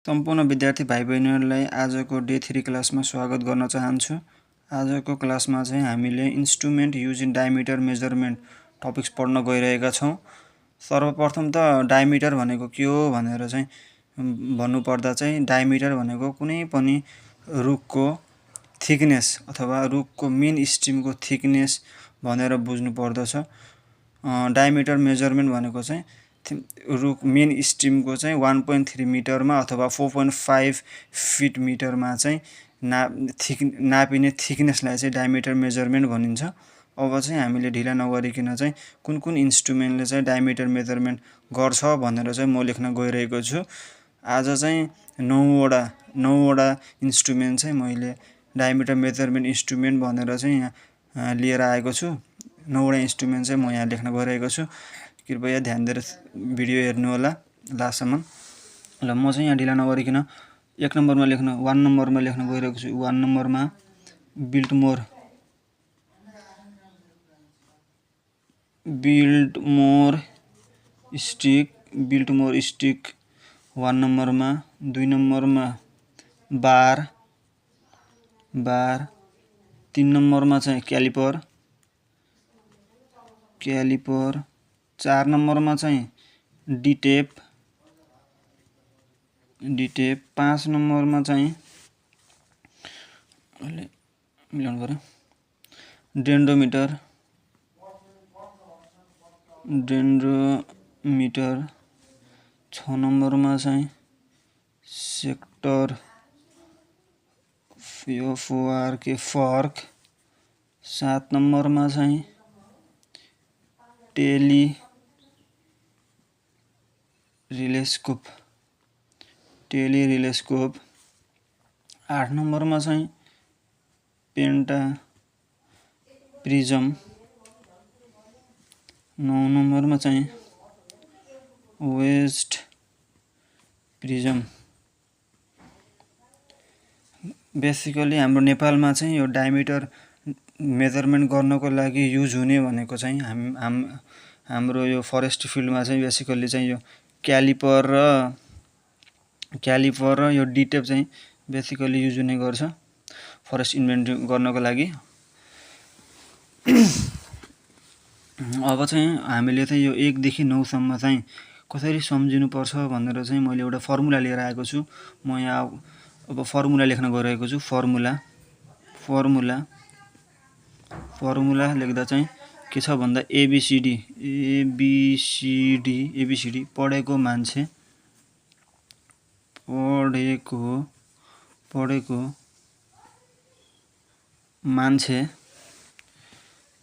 सम्पूर्ण विद्यार्थी भाइ बहिनीहरूलाई आजको डे 3 क्लासमा स्वागत गर्न चाहन्छु। आजको क्लासमा चाहिँ हामीले instrument use in diameter measurement topics पढ्न गइरहेका छौँ। सर्वप्रथम त डायमिटर भनेको के हो भनेर चाहिँ भन्नुपर्दा चाहिँ डायमिटर भनेको कुनै पनि रुखको थिकनेस अथवा रुखको मेन स्टिमको थिकनेस भनेर बुझ्नु पर्दछ। डायमिटर मेजरमेन्ट भनेको चाहिँ रुख मेन स्टिमको चाहिँ 1.3 मिटरमा अथवा 4.5 फिट मिटरमा चाहिँ नापिने थिकनेसलाई चाहिँ डायमिटर मेजरमेन्ट भनिन्छ। अब चाहिँ हामीले ढिला नगरिकन चाहिँ कुन कुन इन्स्ट्रुमेन्टले चाहिँ डायमिटर मेजरमेन्ट गर्छ भनेर चाहिँ म लेख्न गइरहेको छु। आज चाहिँ 9वटा इन्स्ट्रुमेन्ट चाहिँ मैले डायमिटर मेजरमेन्ट इन्स्ट्रुमेन्ट भनेर चाहिँ यहाँ लिएर आएको छु। 9वटा इन्स्ट्रुमेन्ट चाहिँ म यहाँ लेख्न गइरहेको छु। कृपया ध्यान दिएर भिडियो हेर्नु होला लास्टसम्म। ल म चाहिँ यहाँ ढिला नगरिकन 1 नम्बरमा लेख्न 1 नम्बरमा लेख्न गइरहेको छु। 1 नम्बरमा बिल्टमोर स्टिक 1 नम्बरमा। 2 नम्बरमा बार 3 नम्बरमा चाहिँ क्यालिपर 4 नम्बरमा चाहिँ डिटेप 5 नम्बरमा चाहिँ मिलाउनु पर्यो डेन्डोमिटर 6 नम्बरमा चाहिँ सेक्टर फर्क 7 नम्बरमा चाहिँ टेलिस्कोप 8 नम्बरमा चाहिँ पेन्टा प्रिजम 9 नम्बरमा चाहिँ वेस्ट प्रिजम। बेसिकली हाम्रो नेपालमा चाहिँ यो डायमिटर मेजरमेन्ट गर्नको लागि युज हुने भनेको चाहिँ हाम्रो यो फरेस्ट फिल्डमा चाहिँ बेसिकली चाहिँ यो क्यालिपर र यो डिटेप चाहिँ बेसिकली युज हुने गर्छ फरेस्ट इन्भेन्टरी गर्नको लागि। अब चाहिँ हामीले चाहिँ यो 1 देखि 9 सम्म चाहिँ कसरी सम्झिनु पर्छ भनेर चाहिँ मैले एउटा फर्मुला लिएर आएको छु। म यहाँ अब फर्मुला लेख्न गइरहेको छु। फर्मुला लेख्दा चाहिँ के छ भन्दा एबिसिडी पढेको मान्छे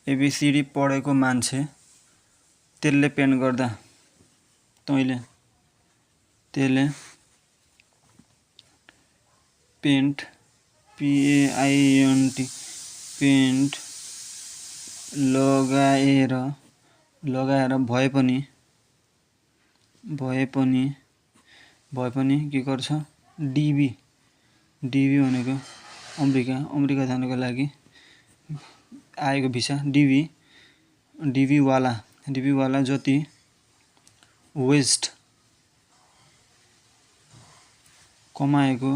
एबिसिडी पढेको मान्छे त्यसले पेन्ट गर्दा तैँले पेन्ट पेन्ट लगाएर भए पनि के गर्छ डिबी भनेको अमेरिका जानको लागि आएको भिसा डिबी वाला जति वेस्ट कमाएको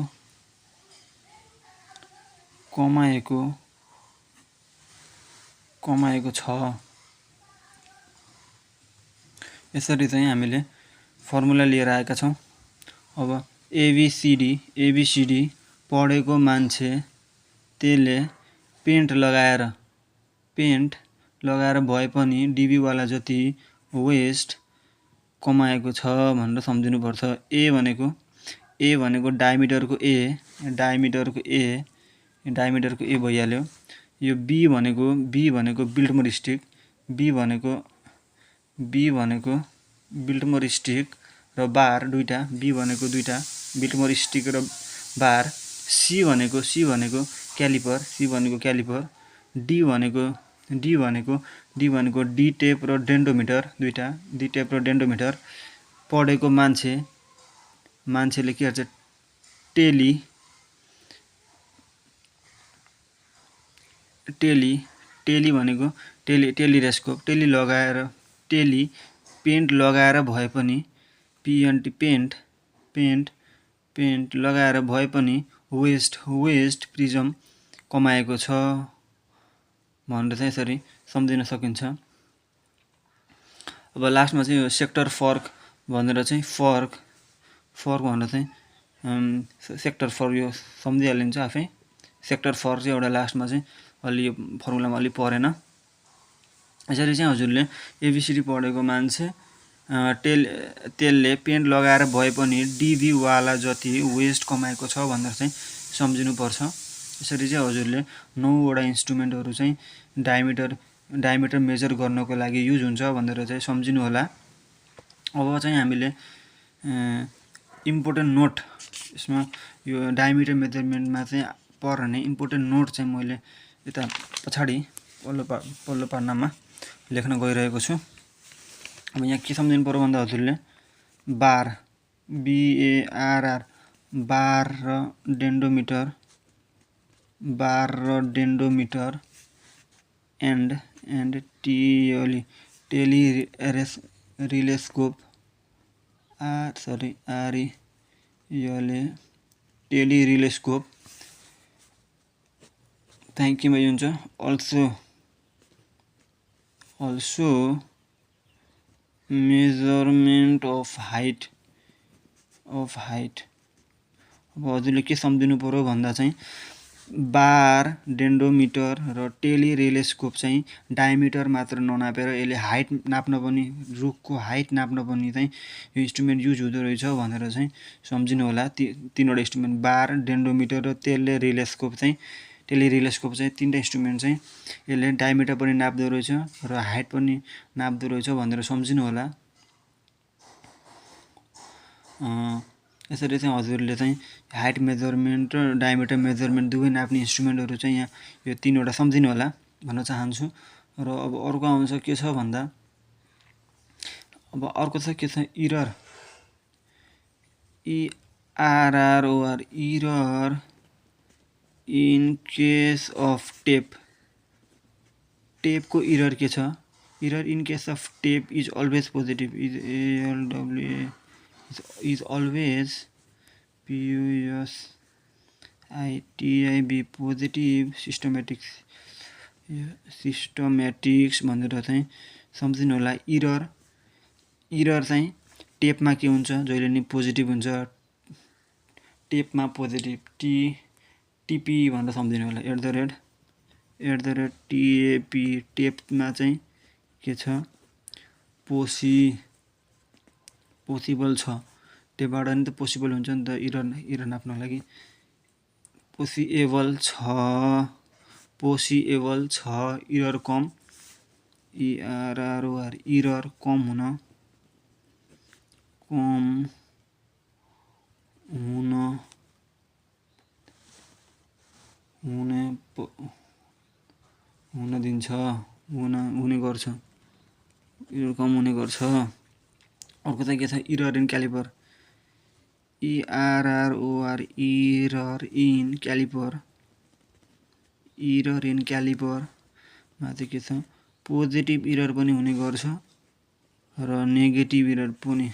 छ। यसरी चाहिँ हामीले फर्मुला लिएर आएका छौँ। अब एबिसिडी पढेको मान्छे त्यसले पेन्ट लगाएर भए पनि डिबीवाला जति वेस्ट कमाएको छ भनेर सम्झिनुपर्छ। ए भनेको डायमिटरको ए भइहाल्यो। यो बी भनेको बिल्टमोर स्टिक र बार दुईटा। बी भनेको दुईटा बिल्टमोर स्टिक र बार। सी भनेको क्यालिपर। डी भनेको डिटेप र डेन्डोमिटर दुईटा। डिटेप र डेन्डोमिटर। पढेको मान्छेले के गर्छ टेली भनेको टेलिस्कोप। पेन्ट लगाएर भए पनि पेन्ट पेन्ट लगाएर भए पनि वेस्ट प्रिजम कमाएको छ भनेर चाहिँ यसरी सम्झिन सकिन्छ। अब लास्टमा चाहिँ यो सेक्टर फर्क भनेर चाहिँ फर्क भनेर चाहिँ सेक्टर फर्क यो सम्झिहालिन्छ आफै। सेक्टर फर्क चाहिँ एउटा लास्टमा चाहिँ अलि यो फर्मुलामा अलि परेन। यसरी चाहिँ हजुरले एबिसिडी पढेको मान्छे तेलले पेन्ट लगाएर भए पनि डिभी वाला जति वेस्ट कमाएको छ भनेर चाहिँ सम्झिनुपर्छ। यसरी चाहिँ हजुरले 9 वटा इन्स्ट्रुमेन्टहरू चाहिँ डायमिटर मेजर गर्नको लागि युज हुन्छ भनेर चाहिँ सम्झिनु होला। अब चाहिँ हामीले इम्पोर्टेन्ट नोट यसमा यो डायमिटर मेजरमेन्टमा चाहिँ पर्ने इम्पोर्टेन्ट नोट चाहिँ मैले यता पछाडि पल्लो पानामा लेख्न गइरहेको छु। अब यहाँ के सम्झिनु पर्यो भन्दा हजुरले बार BARR बार र डेन्डोमिटर एन्ड टेलिरिलेस्कोप टेलिरिलेस्कोप चाहिँ केमा हुन्छ अल्सो मेजरमेन्ट अफ हाइट। अब हजुरले के सम्झिनु पर्यो भन्दा चाहिँ बार डेन्डोमिटर र टेलिरिलेस्कोप चाहिँ डायमिटर मात्र ननापेर यसले हाइट नाप्न पनि रुखको हाइट नाप्न पनि चाहिँ यो इन्स्ट्रुमेन्ट युज हुँदो रहेछ भनेर चाहिँ सम्झिनु होला। तीनवटा इन्स्ट्रुमेन्ट बार डेन्डोमिटर र टेलिरिलेस्कोप चाहिँ तीनवटा इन्स्ट्रुमेन्ट चाहिँ यसले डायमिटर पनि नाप्दो रहेछ र हाइट पनि नाप्दो रहेछ भनेर सम्झिनु होला। यसरी चाहिँ हजुरले चाहिँ हाइट मेजरमेन्ट र डायमिटर मेजरमेन्ट दुवै नाप्ने इन्स्ट्रुमेन्टहरू चाहिँ यहाँ यो तीनवटा सम्झिनु होला भन्न चाहन्छु। र अब अर्को आउँछ के छ भन्दा अब अर्को छ के छ error ERROR error in case of टेपको error के छ error in case of tape is always positive is always PUSITIB positive systematics भनेर चाहिँ सम्झिनु होला। इरर चाहिँ टेपमा के हुन्छ जहिले नि पोजिटिभ हुन्छ टेपमा पोजिटिभ टिपी भनेर सम्झिनु होला @TAP टेपमा चाहिँ के छ पोसिबल छ टेपबाट नि त पोसिबल हुन्छ नि त इरर नाप्न लागि पोसिएबल छ इरर कम ERROR इरर कम हुने गर्छ इरर कम हुने गर्छ। अर्को चाहिँ के छ error in caliper ERROR error in क्यालिपरमा चाहिँ के छ पोजिटिभ इरर पनि हुने गर्छ र नेगेटिभ इरर पनि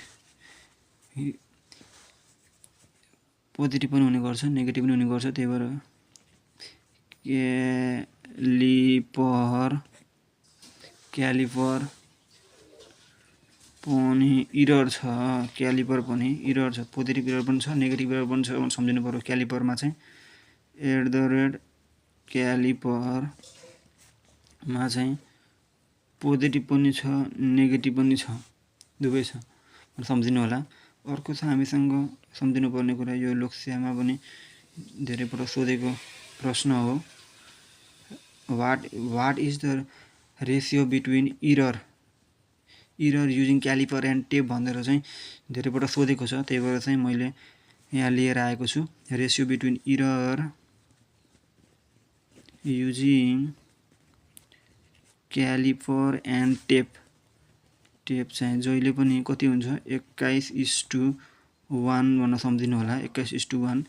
पोजिटिभ पनि हुने गर्छ नेगेटिभ पनि हुने गर्छ। त्यही भएर क्यालिपर पनि इरर छ पोजिटिभ इरर पनि छ नेगेटिभ इरर पनि छ सम्झिनु पर्यो। क्यालिपरमा चाहिँ क्यालिपरमा चाहिँ पोजिटिभ पनि छ नेगेटिभ पनि छ दुवै छ सम्झिनु होला। अर्को छ हामीसँग सम्झिनु पर्ने कुरा यो लोकसेवामा पनि धेरै पटक सोधेको प्रश्न हो what is the ratio between error using caliper and tape भनेर चाहिँ धेरै पटक सोधेको छ। त्यही भएर चाहिँ मैले यहाँ लिएर आएको छु ratio between error using caliper and tape चाहिँ जहिले पनि कति हुन्छ 21:1 भन्न सम्झिनु होला 21:1।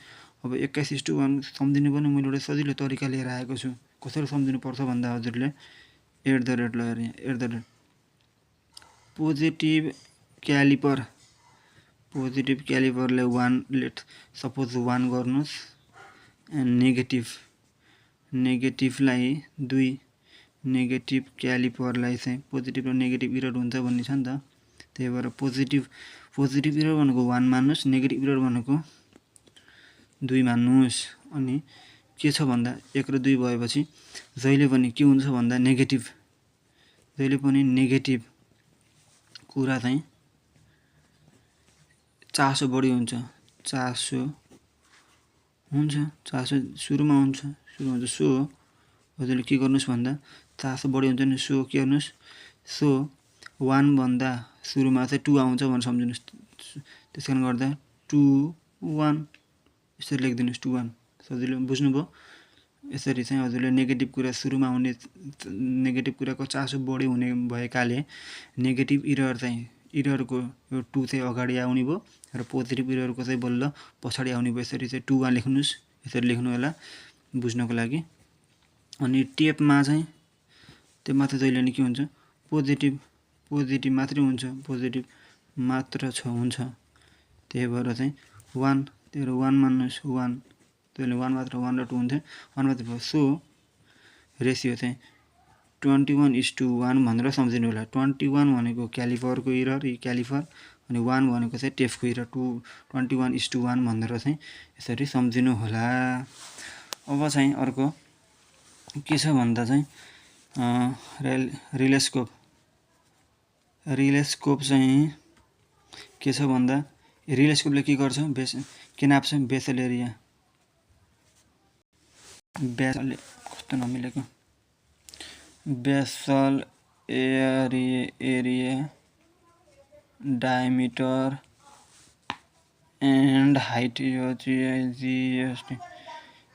अब 21:1 सम्झिनु पनि मैले एउटा सजिलो तरिका लिएर आएको छु। कसरी सम्झिनु पर्छ भन्दा हजुरले @ पोजिटिभ पोजिटिभ क्यालिपरलाई 1 लेट सपोज 1 गर्नुहोस् एन्ड नेगेटिभलाई 2 नेगेटिभ क्यालिपरलाई चाहिँ पोजिटिभ र नेगेटिभ इरर हुन्छ भन्ने छ नि त। त्यही भएर पोजिटिभ इरर भनेको 1 मान्नुहोस्, नेगेटिभ इरर भनेको 2 मान्नुहोस्। अनि के छ भन्दा 1 र 2 भएपछि जहिले पनि के हुन्छ भन्दा जहिले पनि नेगेटिभ कुरा चाहिँ चासो बढी हुन्छ, चासो सुरुमा हुन्छ सो हजुरले के गर्नुहोस् भन्दा चासो बढी हुन्छ नि, सो के गर्नुहोस्, सो 1 भन्दा सुरुमा चाहिँ 2 आउँछ भनेर सम्झिनुहोस्। त्यस कारण गर्दा 2 1 यसरी लेखिदिनुहोस्, 2 1। सजिलो बुझ्नुभयो। यसरी चाहिँ हजुरले नेगेटिभ कुरा सुरुमा आउने, नेगेटिभ कुराको चासो बढी हुने भएकाले नेगेटिभ इररको यो 2 चाहिँ अगाडि आउने भयो र पोजिटिभ इररको चाहिँ बल्ल पछाडि आउने भयो। यसरी चाहिँ 2 1 लेख्नुहोस्, यसरी लेख्नु होला बुझ्नको लागि। अनि टेपमा चाहिँ जहिले नि के हुन्छ, पोजिटिभ मात्रै हुन्छ, पोजिटिभ मात्र हुन्छ। त्यही भएर चाहिँ 1 मान्नुहोस्, 1 त्यसले 1 मात्र 1 र 2 हुन्थ्यो, 1 मात्र भयो। सो रेसियो चाहिँ 21:1 भनेर सम्झिनु होला। 21 भनेको क्यालिपरको इरर, क्यालिपर, अनि 1 भनेको चाहिँ टेपको इरर। 21:1 भनेर चाहिँ यसरी सम्झिनु होला। अब चाहिँ अर्को के छ भन्दा चाहिँ रिलेस्कोप चाहिँ के छ भन्दा रिलेस्कोपले के गर्छ, के नाप्छ, बेसल एरिया, कस्तो नमिलेको, basal area diameter and height.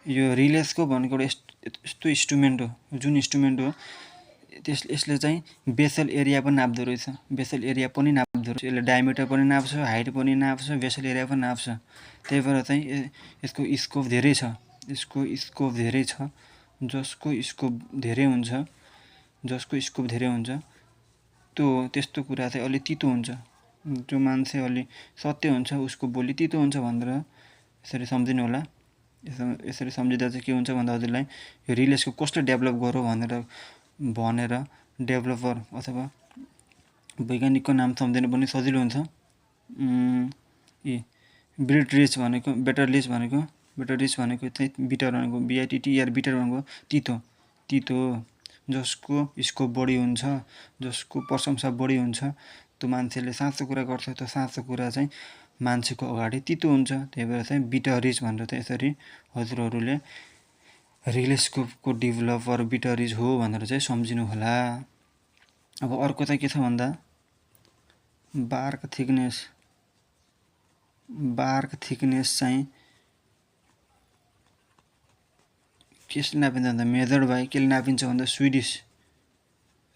यो रिलेस्कोप भनेको यस्तो इन्स्ट्रुमेन्ट हो, जुन इन्स्ट्रुमेन्ट हो यसले चाहिँ बेसल एरिया पनि नाप्दो रहेछ, यसले डायमिटर पनि नाप्छ, हाइट पनि नाप्छ, बेसल एरिया पनि नाप्छ। त्यही भएर चाहिँ यसको स्कोप धेरै छ, जसको स्कोप धेरै हुन्छ त्यस्तो कुरा चाहिँ अलि तितो हुन्छ। जो मान्छे अलि सत्य हुन्छ उसको बोली तितो हुन्छ भनेर यसरी सम्झिनु होला। यसरी सम्झिँदा चाहिँ के हुन्छ भन्दा हजुरलाई यो रिलेस्कोप कसले डेभलप गर्यो भनेर डेभलपर अथवा वैज्ञानिकको नाम सम्झिनु पनि सजिलो हुन्छ। बेटरिज भनेको चाहिँ बिटर भनेको BITTER, बिटर भनेको तितो, जसको स्कोप बढी हुन्छ, जसको प्रशंसा बढी हुन्छ, त्यो मान्छेले साँचो कुरा गर्छ, त्यो साँचो कुरा चाहिँ मान्छेको अगाडि तितो हुन्छ। त्यही भएर चाहिँ बिटरिज भनेर चाहिँ यसरी हजुरहरूले रिलेस्कोपको डेभलपर बिटरिज हो भनेर चाहिँ सम्झिनु होला। अब अर्को चाहिँ के छ भन्दा बार्क थिकनेस चाहिँ केसले नापिन्छ भन्दा मेजर्ड बाई, केले नापिन्छ भन्दा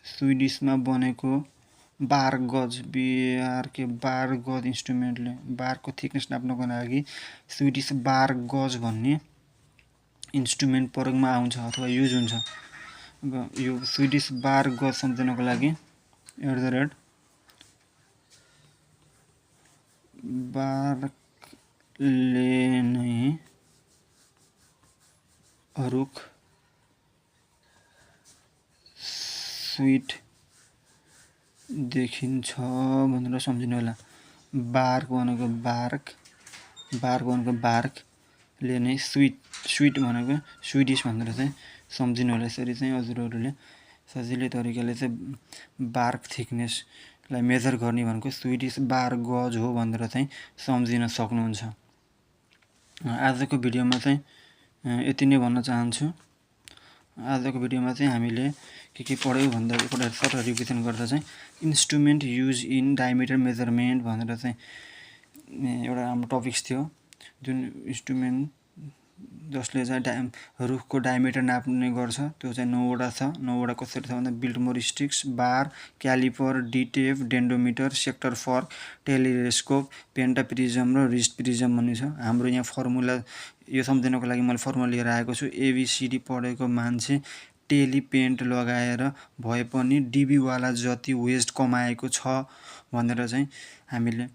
स्विडिसमा बनेको बार गज, बार गज इन्स्ट्रुमेन्टले बारको थिकनेस नाप्नको लागि स्विडिस बार गज भन्ने इन्स्ट्रुमेन्ट प्रयोगमा आउँछ अथवा युज हुन्छ। अब यो स्विडिस बार गज सम्झिनको लागि बार्कले नै रुख स्विट देखिन्छ भनेर सम्झिनु होला। बार्क भनेको बार्कले नै स्विट भनेको स्विडिस भनेर चाहिँ सम्झिनु होला। यसरी चाहिँ हजुरहरूले सजिलै तरिकाले चाहिँ बार्क थिकनेसलाई मेजर गर्ने भनेको स्विडिस बार गज हो भनेर चाहिँ सम्झिन सक्नुहुन्छ। आजको भिडियोमा चाहिँ यति नै भन्न चाहन्छु। आजको भिडियोमा चाहिँ हामीले के पढ्यौँ भन्दा एकपल्ट सर्ट रिभिजन गर्दा चाहिँ instrument use in diameter measurement भनेर चाहिँ एउटा हाम्रो टपिक्स थियो। जुन इन्स्ट्रुमेन्ट जसले चाहिँ रुखको डायमिटर नाप्ने गर्छ त्यो चाहिँ 9वटा छ। 9वटा कसरी छ भन्दा बिल्टमोर स्टिक्स, बार, क्यालिपर, डिटेप, डेन्डोमिटर, सेक्टर फर्क, टेलिस्कोप, पेन्टाप्रिजम र रिस्ट प्रिजम भन्ने छ। हाम्रो यहाँ फर्मुला यो सम्झिनको लागि मैले फर्मुला लिएर आएको छु। ABCD पढेको मान्छे टेली पेन्ट लगाएर भए पनि डिबीवाला जति वेस्ट कमाएको छ भनेर चाहिँ हामीले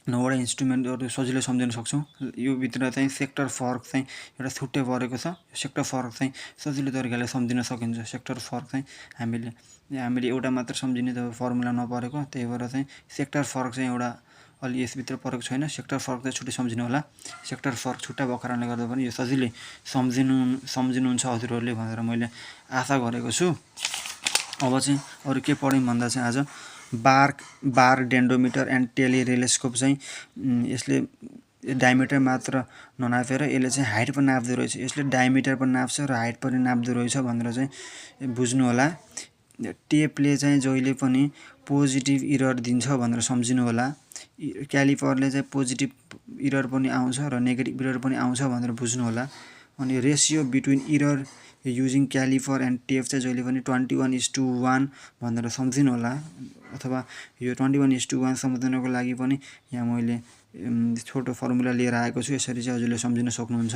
9वटा इन्स्ट्रुमेन्टहरु सजिलै सम्झिन सक्छौँ। यो भित्र चाहिँ सेक्टर फरक चाहिँ एउटा छुट्टै परेको छ। यो सेक्टर फरक चाहिँ सजिलो तरिकाले सम्झिन सकिन्छ। सेक्टर फरक चाहिँ हामीले एउटा मात्र सम्झिने त फर्मुला नपरेको, त्यही भएर चाहिँ सेक्टर फरक चाहिँ एउटा अलि यसभित्र परेको छैन। सेक्टर फरक चाहिँ छुट्टै सम्झिनु होला। सेक्टर फरक छुट्टा भएको कारणले गर्दा पनि यो सजिलै सम्झिनुहुन्छ हजुरहरूले भनेर मैले आशा गरेको छु। अब चाहिँ अरू के पढ्यौँ भन्दा चाहिँ आज बार डेन्डोमिटर एन्ड टेलिरेलेस्कोप चाहिँ यसले डायमिटर मात्र ननापेर यसले चाहिँ हाइट पनि नाप्दो रहेछ। यसले डायमिटर पनि नाप्छ र हाइट पनि नाप्दो रहेछ भनेर चाहिँ बुझ्नु होला। टेपले चाहिँ जहिले पनि पोजिटिभ इरर दिन्छ भनेर सम्झिनु होला। क्यालिपरले चाहिँ पोजिटिभ इरर पनि आउँछ र नेगेटिभ इरर पनि आउँछ भनेर बुझ्नु होला। अनि ratio between error using caliper and tape चाहिँ जहिले पनि 21:1 भनेर सम्झिनु होला। अथवा यो 21:1 सम्झिनको लागि पनि यहाँ मैले छोटो फर्मुला लिएर आएको छु। यसरी चाहिँ हजुरले सम्झिन सक्नुहुन्छ।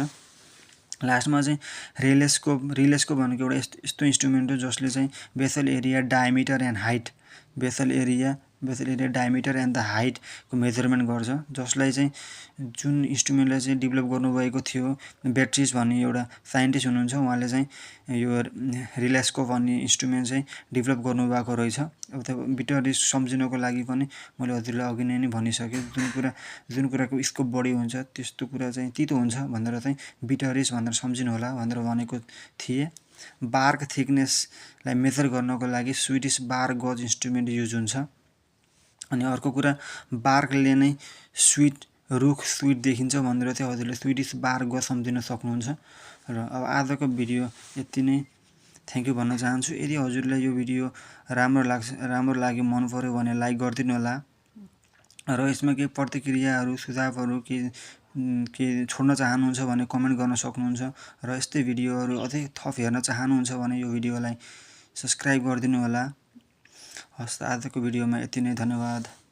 लास्टमा चाहिँ रिलेस्कोप भनेको एउटा यस्तो इन्स्ट्रुमेन्ट हो जसले चाहिँ basal area, diameter and height, basal area, diameter and the हाइटको मेजरमेन्ट गर्छ। जसलाई चाहिँ जुन इन्स्ट्रुमेन्टलाई चाहिँ डेभलप गर्नुभएको थियो बेट्रिज भन्ने एउटा साइन्टिस्ट हुनुहुन्छ, उहाँले चाहिँ यो रिलेस्कोप भन्ने इन्स्ट्रुमेन्ट चाहिँ डेभलप गर्नुभएको रहेछ। अब त बिटर रिस्क सम्झिनको लागि पनि मैले हजुरलाई अघि नै भनिसकेँ। जुन कुराको स्कोप बढी हुन्छ त्यस्तो कुरा चाहिँ तितो हुन्छ भनेर चाहिँ बिटर रिस्क भनेर सम्झिनु होला भनेर भनेको थिएँ। बारको थिकनेसलाई मेजर गर्नको लागि स्विडिस बार गज इन्स्ट्रुमेन्ट युज हुन्छ। अनि अर्को कुरा, बार्कले नै रुख स्विट देखिन्छ भनेर चाहिँ हजुरले स्विडिस बार गज सम्झिन सक्नुहुन्छ। र अब आजको भिडियो यति नै। थ्याङ्क यू भन्न चाहन्छु। यदि हजुरलाई यो भिडियो राम्रो लाग्यो, मन पर्यो भने लाइक गरिदिनु होला। र यसमा केही प्रतिक्रियाहरू, सुझावहरू के छोड्न चाहनुहुन्छ भने कमेन्ट गर्न सक्नुहुन्छ। र यस्तै भिडियोहरू अझै थप हेर्न चाहनुहुन्छ भने यो भिडियोलाई सब्सक्राइब गरिदिनु होला। हस्, आजको भिडियोमा यति नै। धन्यवाद।